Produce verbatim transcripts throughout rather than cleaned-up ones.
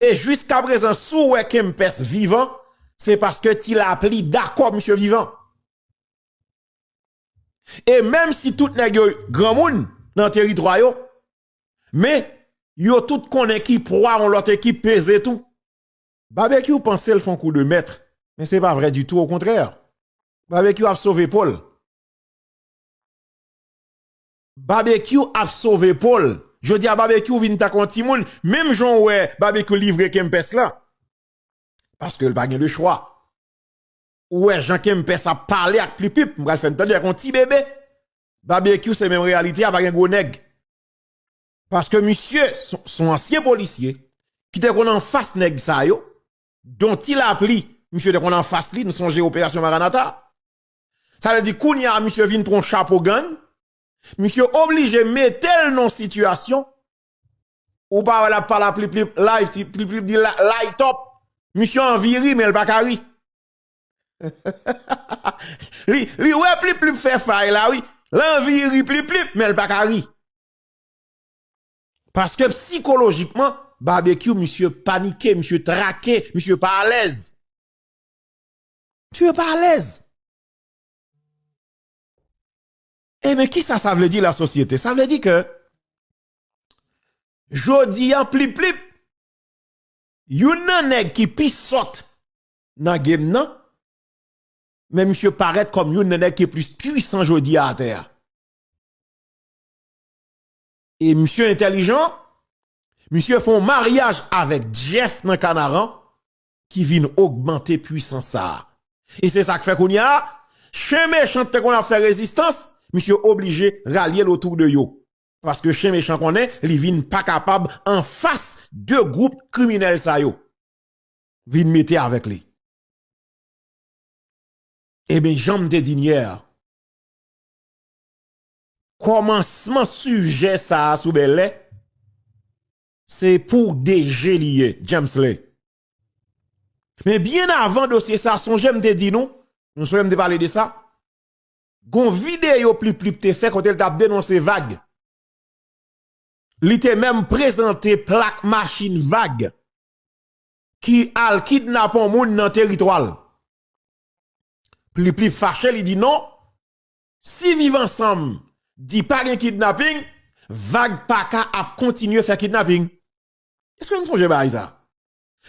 E jiskaprezan, si w wè Kempès vivan, se paske Ti Lapli dakò misye vivan. E menm si tout nèg yo granmoun nan teritwa yo, men yo tout konnen ki pwa yon lòt ekip peze tou. Babekyou panse l fè yon kou de mèt, men se pa vrè ditou, okontrè. Babekyou ap sove po l. Babekyou ap sove po l. Jodi a, Babekyou vin tankou yon timoun, menm jan w wè Babekyou livre Kempès la. Paske l pa gen lechwa. Ou wè jan Kempès ap pale ak Plip Plip, m pral fè n tande ak yon ti bebe. Babekyou se menm reyalite a, pa gen gwo nèg. Paske misye, se, se yon ansyen polisye ki te konn anfas nèg sa yo, dont Ti Lapli, misye te konn anfas li, nou sonje operasyon Maranata. Sa vle di, kounye a, misye vin pran chapo gang, misye oblije mete l nan sitiyasyon, ou pa wè l ap pale a Plip Plip live, ti, Plip Plip di la, light up, misye anvi ri, men l pa ka ri. Li, li wè Plip Plip fè fay la, wi. L anvi ri Plip Plip, men l pa ka ri. Paske sikolojikman, Babekyou, misye panike, misye trake, misye pa alèz. Misye pa alèz. Ebyen, kisa sa vle di, lasosyete? Sa vle di ke jodi a, Plip Plip, youn nan nèg ki pi sòt nan game nan, men misye parèt kòm youn nan nèg ki plis pwisan jodi a atè a. E misye entèlijan, misye fè yon maryaj avèk Jeff nan Kanaran ki vin ogmante pwisans sa a. E se sa k fè kounye a, Chen Mechan te konn ap fè rezistans, misye oblije ralye l otou de yo. Paske Chen Mechan konnen li vin pa kapab anfas de gwoup kriminèl sa yo. Vin mete avèk li. Ebyen, jan m te di n yè a, kòmansman sijè sa a sou Bèlè, se pou D G li ye, James Lay. Men byen avan dosye sa, sonje m te di nou, nou sonje m te pale de sa, gon videyo Plip Plip te fè kote l t ap denonse Vag. Li te menm prezante plak machin Vag ki al kidnape yon moun nan teritwa l. Plip Plip fache, li di non. Si Viv Ansanm di pa gen kidnaping, Vag pa ka ap kontinye fè kidnaping. Èske nou sonje bagay sa?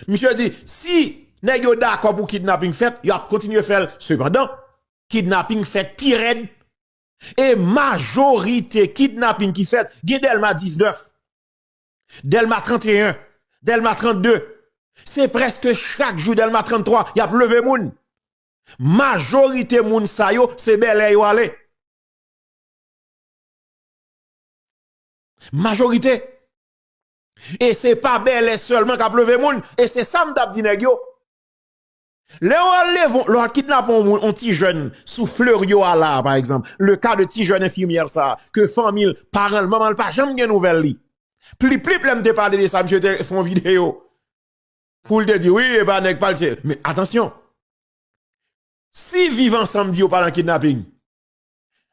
Misye di, si nèg yo dakò pou kidnaping fèt, y ap kontinye fè l. Sepandan, kidnaping fèt pi rèd. E majorite kidnaping ki fèt, gen Dèlma diznèf, Dèlma trannteyen, Dèlma trannde. Se prèske chak jou Dèlma tranntwa, y ap leve moun. Majorite moun sa yo, se Bèlè yo ale. Majorite. E se pa Bèlè sèlman k ap leve moun. E se sa m t ap di nèg yo. Lè w al leve, lè w al kidnape yon moun, yon ti jèn sou Fleuryo a la, pa egzanp, le ka de ti jèn enfimyè sa, ke fanmi l, paran l, manman l pa janm gen nouvèl li. Plip Plip, lè m te pale de sa, misye te fè yon videyo pou l te di, wi, e pa nèg pa l, se, men atansyon. Si Viv Ansanm di yo pa nan kidnaping,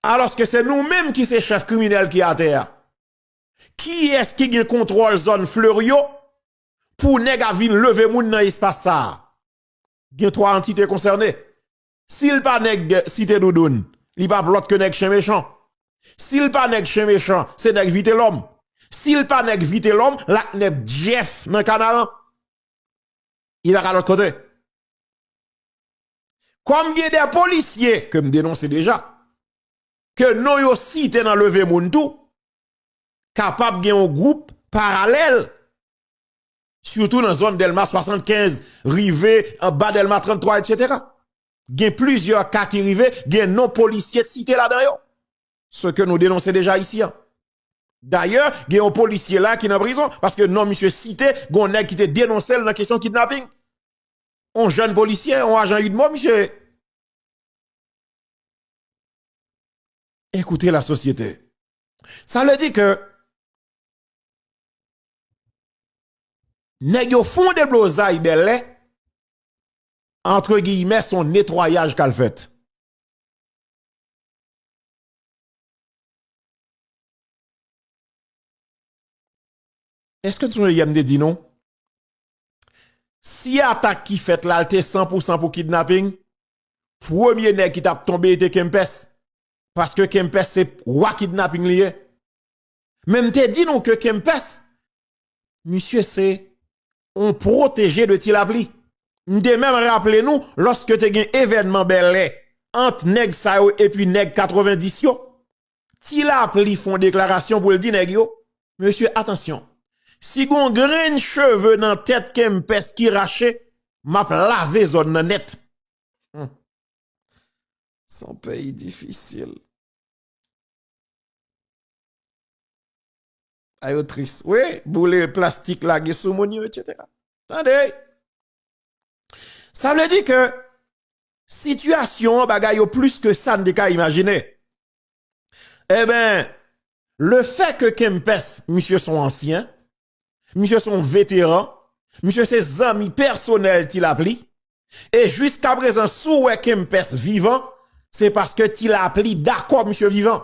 alòske se nou menm ki se chèf kriminèl ki atè a, kiyès ki gen kontwòl zòn Fleuryo pou nèg ap vin leve moun nan espas sa a? Gen twa antite konsène. Si l pa nèg Site Doudoun, li p ap lòt ke nèg Chen Mechan. Si l pa nèg Chen Mechan, se nèg Vitelòm. Si l pa nèg Vitelòm, l ak nèg Jeff nan Kanaran. Li pa ka lòt kote. Kòm gen de polisye ke m denonse deja, ke non yo site nan leve moun tou, kapab gen yon gwoup paralèl, sitou nan zòn Dèlma swasannkenz, rive anba Dèlma tranntwa, etsetera. Gen plizyè ka ki rive, gen non polisye site ladan yo. Ce que nou denonse deja isi a. Dayè, gen yon polisye la ki nan prizon, paske non misye site, gen yon nèg ki te denonse l nan kesyon kidnaping. Yon jèn polisye, yon ajan UDMO, misye. Ekoute lasosyete. Sa vle di ke nèg yo fè yon deblozay Bèlè, antre giyimè, se yon netwayaj k al fèt. Èske n sonje yè m te di nou? Si atak ki fèt la, l te san pou san pou kidnaping, premye nèg ki t ap tonbe, e te Kempès. Paske Kempès se wa kidnaping li ye. Men m te di nou ke Kempès, misye se yon pwoteje de Ti Lapli. M te menm raple nou, lòske te gen evènman Bèlè ant nèg sa yo epi nèg katrevenndis yo, Ti Lapli fè yon deklarasyon pou l di nèg yo, mesye, atansyon, si gon grenn cheve nan tèt Kempès ki rache, m ap lave zòn nan nèt. Hmm. Se yon peyi difisil. A yo tris. Wi, boule plastik lage sou moun yo, etsetera. Tande! Sa vle di ke sitiyasyon an, bagay yo plis ke sa n te ka imajine. Eben, lefètke Kempès, misye se yon ansyen, misye se yon veteran, misye se zanmi pèsonèl Ti Lapli, e jiskaprezan, si w wè Kempès vivan, se paske Ti Lapli dakò misye vivan.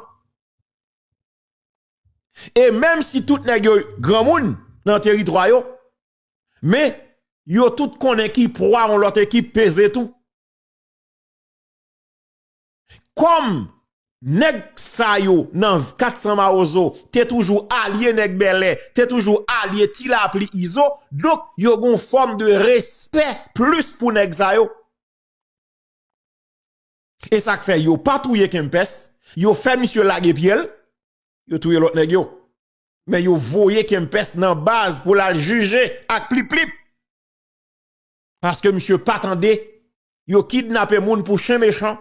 E menm si tout nèg yo granmoun nan teritwa yo, men yo tout konnen ki pwa yon lòt ekip peze tou. Kòm nèg sa yo nan kat san Mawozo te toujou alye nèg Bèlè, te toujou alye Ti Lapli Izo, donk yo gon fòm de respè plis pou nèg sa yo. E sa k fè yo pa touye Kempès, yo fè misye lage pye l, yo touye lòt nèg yo. Men yo voye Kempès nan baz pou l al jije ak Plip Plip. Paske misye pa tande, yo kidnape moun pou chen mechan,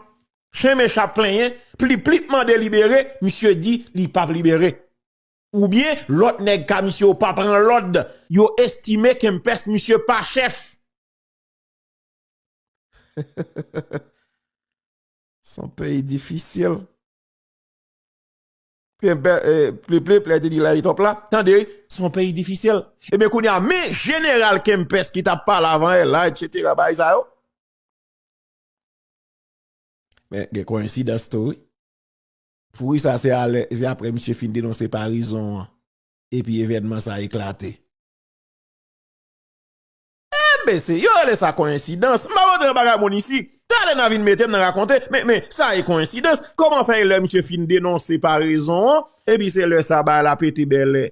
chen mechan ap plenyen, Plip Plip mande libere, misye di li p ap libere. Oubyen lòt nèg ka misye yo pa pran lòd, yo estime Kempès misye pa chèf. Se yon peyi difisil. Pli, pli, pli, lè te di la, top la. Tande, se yon peyi difisil. Ebyen, kounye a, men jeneral Kempès ki t ap pale avan yè la, etsetera, bagay sa yo. Men gen koyensidans tou, wi. Pouri sa, se alè, se apre misye fin denonse parezon an, epi evènman sa eklate. Enben, se, yo rele sa koyensidans. M pa rantre nan bagay moun isi. Talè n a vin mete m nan rakonte, men, men, sa e koyensidans. Kòman fè lè misye fin denonse parezon an, epi se lè sa bagay la pete bèlè?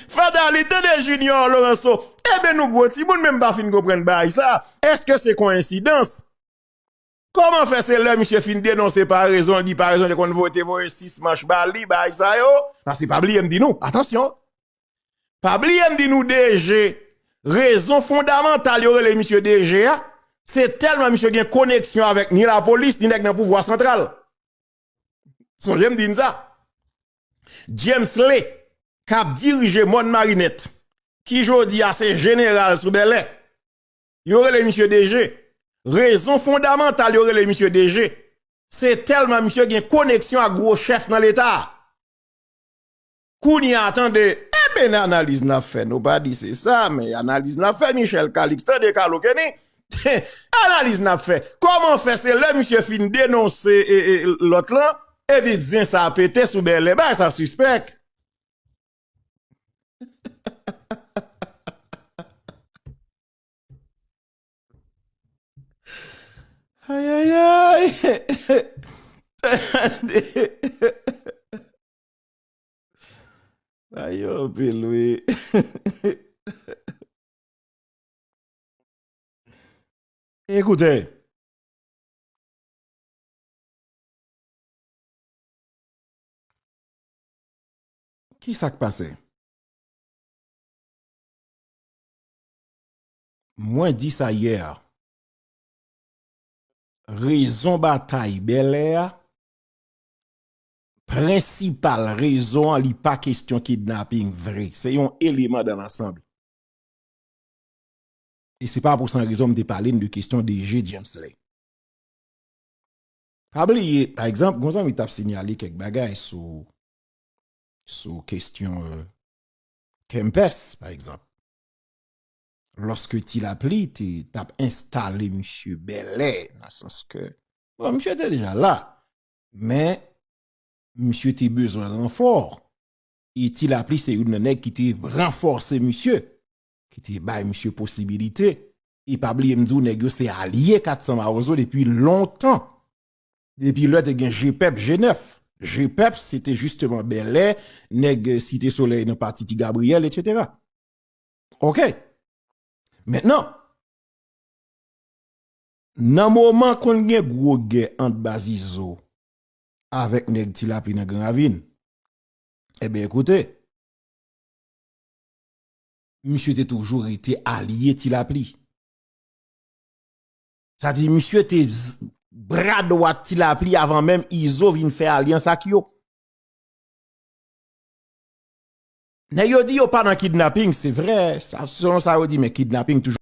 Fada li tande Junior Lorenzo. Eben, nou gwo timoun, men m pa fin konprann bagay sa. Èske se koyensidans? Kòman fè se lè misye fin denonse parezon, li di parezon te konn voye, te voye sis manch ba li, bagay sa yo? Paske pa bliye m di nou, atansyon. Pa bliye m di nou D G, rezon fondamantal yo rele misye D G a, se tèlman misye gen koneksyon avèk ni lapolis, ni nèg nan pouvwa santral. Sonje m di n sa. James Lay, k ap dirije Mòn Marinèt, ki jodi a se jeneral sou Bèlè, yo rele misye D G. Rezon fondamantal yo rele misye D G, se tèlman misye gen koneksyon ak gwo chèf nan Leta a. Kounye a, tande, eben, analiz n ap fè, nou pa di se sa, men analiz n ap fè, Michel Calixte, tande, Carlo Kenny, analiz n ap fè. Kòman fè se lè misye fin denonse, e, e, lòt lan, epi zen sa pete sou Bèlè, bagay sa sispèk. Ay, ay, ay. Ay, yo anpil, wi. Ekoute. Ki sa k pase? Mwen di sa yè a. Rezon batay Bèlè a, prensipal rezon an, li pa kesyon kidnaping vre. Se yon eleman dan lansanb. E se pa pou san rezon m te pale n de kesyon D G James Lay. Pa bliye, pa egzanp, gon zanmi t ap sinyale kèk bagay sou, sou kesyon, euh, Kempès, pa egzanp. Lòske Ti Lapli te, t ap enstale misye Bèlè, nan sans ke, bon, misye te deja la, men misye te bezwen ranfò. E Ti Lapli se youn nan nèg ki te ranfòse misye, ki te bay misye posibilite. E pa bliye m di w, nèg yo se alye Kat San Mawozo depi lontan. Depi lè te gen G pèp, G nèf. G pèp, se te jisteman bèlè, nèg Site Solèy nan pati Ti Gabriyèl, etsetera. Oke. Mentnan, nan moman konn gen gwo gè ant Baz Izo avèk nèg Ti Lapli nan Gran Ravin, enben, ekoute, misye te toujou rete alye Ti Lapli. Sa di, misye te z- bra dwat Ti Lapli avan menm Izo vin fè alyans ak yo. Nèg yo di yo pa nan kidnaping, se vre, sa, selon sa yo di, men kidnaping toujou